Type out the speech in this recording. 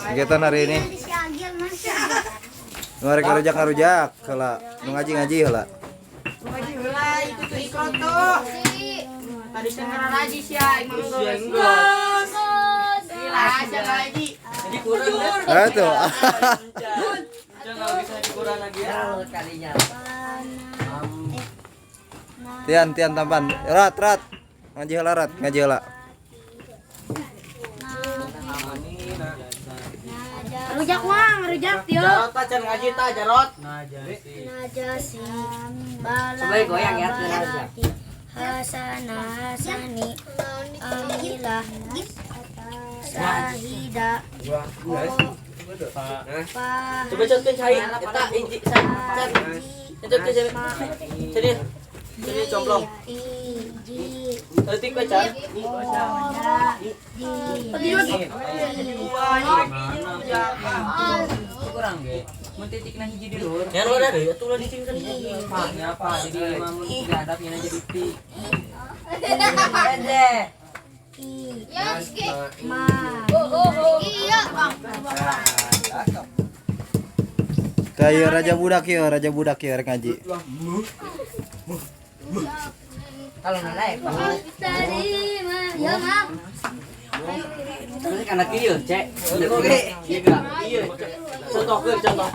Kegiatan hari ini. Nu arek ngarujak ngarujak heula, nu ngaji ngaji heula. Ngaji heula itu tuh ikut tuh. Tadi kan ngaji sih ya, imam geus. Gila aja ngaji. Jadi kurang deh. Ah tuh. Jangan bisa dikurang lagi ya. Kalinya. Tian tian tampan. Rat rat. Ngaji heula rat, ngaji heula. Rujak wang, rujak tio. Jarot ta can ngaji ta jarot. Najasi bala Coba goyang ya, rujak. Hasana hasani amilah sahida pa Coba contohin cai, eta inji san can. Contohin cai. Sini. Sini complong. I ji Leutik we can. da di Kurang ge. Mun titikna hiji di luhur. Ya udah deh, atuh ulah dicingkeun. Nya apa jadi lima mun tiga hadap nya jadi ti. I ma Kayak raja budak ya rek ngaji. Kalau naik. ya mak. Terus kana kieu, Cek. Iya, contohkeun contoh.